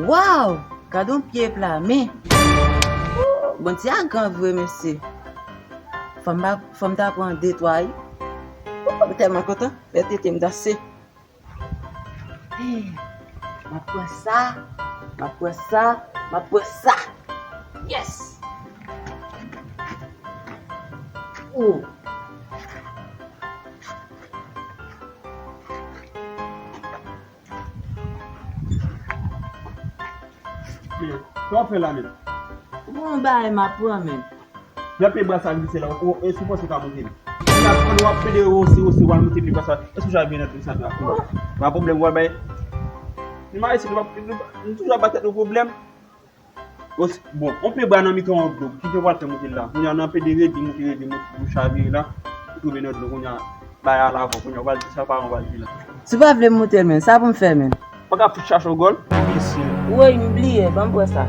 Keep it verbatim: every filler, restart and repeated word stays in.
Waw! Gade yon pye pla, men. Bondye a gran vre, mesye. Fò m pa, fò m ta pran de twa, wi. Wou, m tèlman kontan. Fè tete m danse. Hey, m ap pran sa, m ap pran sa, m ap pran sa. Yes! Oh. Men, sa w ap fè la menm? Ou gon bagay m ap pran menm. Jan pye bwa sa glise la, ou, e si w panse w ka monte l. Kounye a, pandan w ap pede osi, osi, w al monte pye bwa sa, èske w ja vin nan dlo sa tou? Pa pwoblèm, w al bay. Nou mare se nou pa, nou toujou ap ba tèt nou pwoblèm. Osi, bon, on pye bwa nan mitan yon dlo, ki jan w al fè monte l la? Kounye a, nan pede redi, monte redi, monte, ou chavire la, ou tonbe nan dlo, kounye a, bagay a la avè w, kounye a, w al di sa paran w al di la. Si w pa vle m monte l, men, sa pou m fè, men? Ou pa ka fout chache yon gòl? Mesye. Woy, m bliye, ban m pran sa.